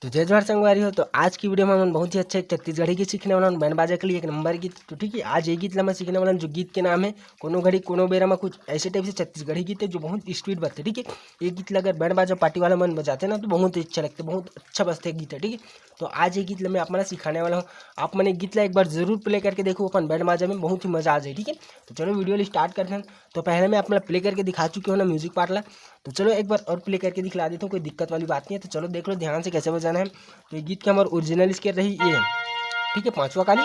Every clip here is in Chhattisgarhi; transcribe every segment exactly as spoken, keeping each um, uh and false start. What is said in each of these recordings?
तो जय जोहार संगवारी हो। तो आज की वीडियो में हमन बहुत ही अच्छा एक छत्तीसगढ़ी गीत सीखने वाला हन, बैंड बाजा के लिए एक नंबर गीत। तो ठीक है, आज ये गीत ला मैं सीखने वाला हूँ, जो गीत के नाम है कोनो घड़ी कोनो बेरा में। कुछ ऐसे टाइप से छत्तीसगढ़ी गीत है जो बहुत स्वीट बजते, ठीक है। ये गीत ला अगर बैंड बाजा पार्टी वाला मन बजाते ना, तो बहुत ही अच्छा लगता है, बहुत अच्छा बजते गीत है, ठीक है। तो आज ये गीत ला मैं आप मन ला सिखाने वाला हूँ। आप मन ये गीत ला एक बार जरूर प्ले करके देखो अपन बैंड बाजा में, बहुत ही मजा आ जाए, ठीक है। तो चलो वीडियो ला स्टार्ट करते हैं। तो पहले मैं आप मन ला प्ले करके दिखा चुके हूँ ना म्यूजिक पार्ट ला, तो चलो एक बार और प्ले करके दिखला देता हूँ, कोई दिक्कत वाली बात नहीं है। तो चलो देख लो ध्यान से कैसे बजाना है। तो ये गीत के हमारे ओरिजिनल स्केल रही ये है, ठीक है, पाँचवा काली।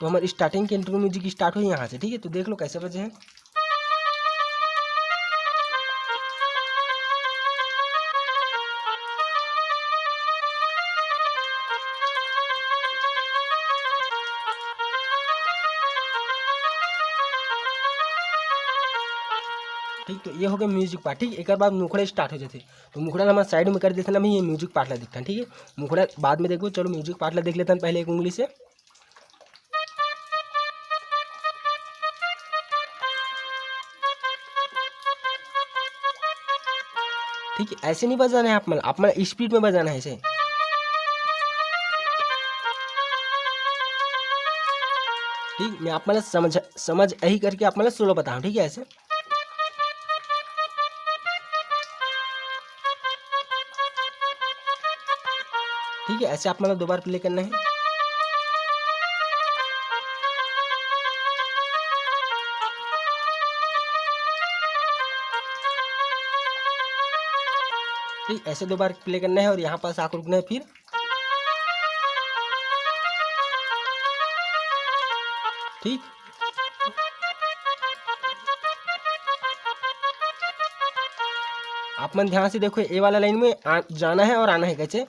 तो हमारे स्टार्टिंग के इंट्रो म्यूजिक स्टार्ट हुई यहाँ से, ठीक है। तो देख लो कैसे बजे हैं। ठीक, तो ये हो गया म्यूजिक पार्ट। ठीक, एक बाद मुखड़ा स्टार्ट हो जाते, तो मुखड़ा ला हमन साइड में कर देते ना, ये म्यूजिक पार्ट ला देखते हैं, ठीक है। मुखड़ा बाद में देखो, चलो म्यूजिक पार्ट ला देख लेते हैं पहले एक उंगली से। ठीक है, ऐसे नहीं बजाना है आप मन, आप मन स्पीड में बजाना है ऐसे। ठीक, मैं आप मन समझ, समझ यही करके आप मन स्लो बताऊँ, ठीक है, ऐसे। ठीक है, ऐसे आप मतलब दो बार प्ले करना है। ठीक, ऐसे दो बार प्ले करना है और यहाँ पास आकर रुकना है फिर। ठीक, आप मन ध्यान से देखो, ए वाला लाइन में आ, जाना है और आना है कैसे।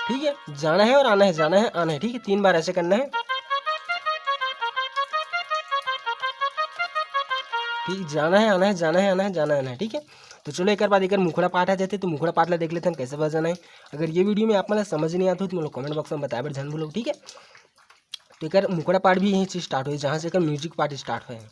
ठीक है, जाना है और आना है, जाना है, आना है। ठीक है, तीन बार ऐसे करना है। ठीक, जाना है, आना है, जाना है, आना है, जाना है, आना है। ठीक है, तो चलो एक बाद एक मुखड़ा पाठ आ जाते, तो मुखड़ा पाठ ला देख लेते हैं कैसे बजाना है। अगर ये वीडियो में आप मन ला समझ नहीं आता हो तो मोला कमेंट बॉक्स में बताए बर झन भूलो, ठीक है। तो एक मुखड़ा पाठ भी यहीं से स्टार्ट हुई, जहाँ से एक म्यूजिक पार्ट स्टार्ट हुआ है।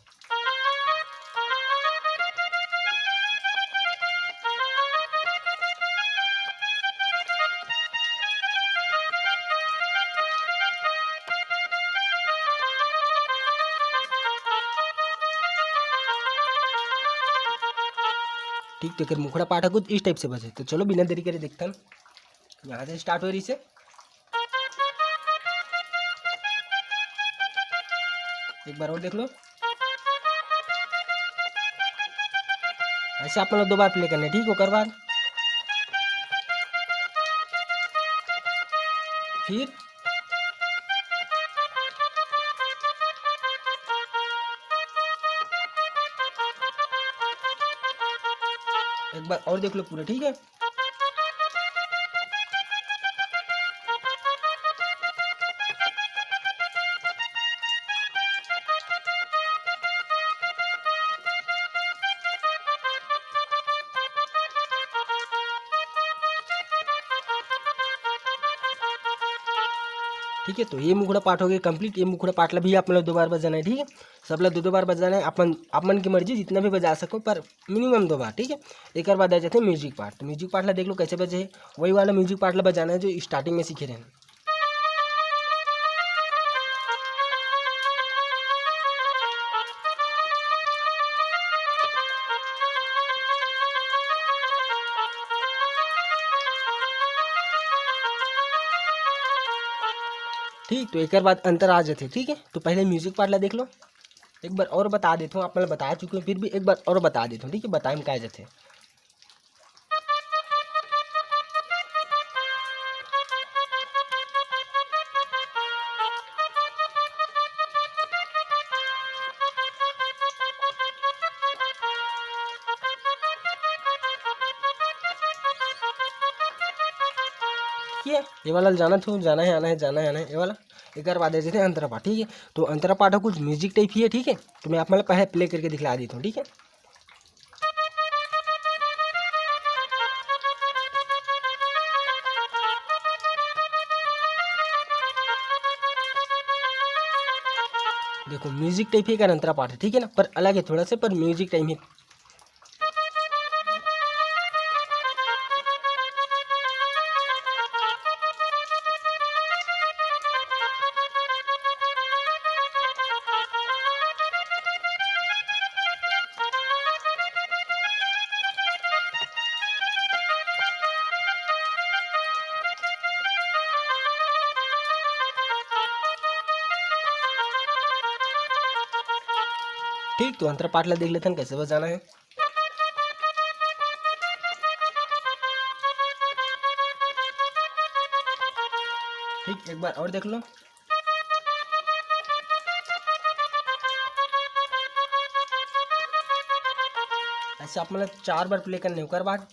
ठीक, तो एक मुखड़ा पाठ है कुछ इस टाइप से बजे। तो चलो बिना देरी करे देखते हैं, यहाँ से स्टार्ट हो रही से। एक बार और देख लो, ऐसे आप लोग दो बार प्ले करने। ठीक, ओकर बाद फिर एक बार और देख लो पूरा, ठीक है। ठीक है, तो ये मुखड़ा पाठ हो गया कंप्लीट। ये मुखड़ा पाठ ला भी आप मतलब दो बार बजाना है, ठीक है। सब ला दो दो बार बजाना है, अपन आप मन की मर्जी जितना भी बजा सको, पर मिनिमम दो बार, ठीक है। एक बाद आ जाते हैं म्यूजिक पार्ट। तो म्यूजिक पार्ट ला देख लो कैसे बजे है, वही वाला म्यूजिक पार्ट ला बजाना है जो स्टार्टिंग में सीखे रहे। ठीक, तो एक बाद अंतर आ जाते, ठीक है। तो पहले म्यूजिक पार्ट ला देख लो, एक बार और बता देता हूँ, आप मतलब बता चुके हो, फिर भी एक बार और बता देता हूँ, ठीक है, बताए में का जाते। ये, ये वाला जाना था, जाना है, आना है, जाना है, आना है, ये वाला। एक बार बाद जैसे अंतरा पाठ, ठीक है। तो अंतरा पाठ कुछ म्यूजिक टाइप ही है, ठीक है। तो मैं आप मतलब पहले प्ले करके दिखला देता हूँ, ठीक है। देखो म्यूजिक टाइप ही का अंतरा पाठ है, ठीक है ना, पर अलग है थोड़ा सा, पर म्यूजिक टाइप ही। ठीक, तो अंतरा पाठ ला देख लेथन, कैसे बजाना है। ठीक, एक बार और देख लो। ऐसे आप मन ला चार बार प्ले करने, ओकर बाद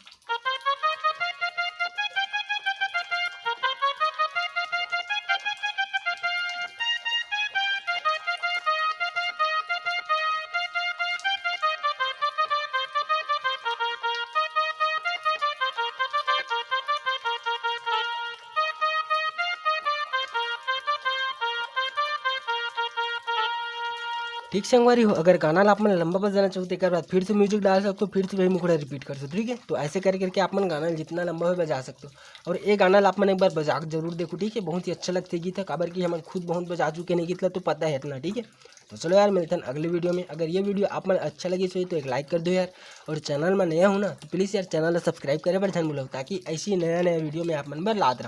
ठीक संगवारी हो, अगर गाना ला आप मन लंबा बजाना चाहते, एक बार फिर से म्यूजिक डाल सकते हो, फिर से वही मुखड़ा रिपीट कर सकते हो, ठीक है। तो ऐसे कर करके आप मन गाना जितना लंबा हो बजा सकते हो। और ये गाना ला आप मन एक बार बजा के जरूर देखो, ठीक है। बहुत ही अच्छा लगते गीत है, काबर कि हमन खुद बहुत बजा चुके हैं गीत ला, तो पता है इतना, ठीक है। तो चलो यार, मिलते हैं अगले वीडियो में। अगर ये वीडियो आप मन अच्छा लगे सो तो एक लाइक कर दो यार, और चैनल में नया हो ना तो प्लीज़ यार चैनल ला सब्सक्राइब करे बर झन भूलो, ताकि ऐसी नया नया वीडियो में आप मन बर लात रहूँ।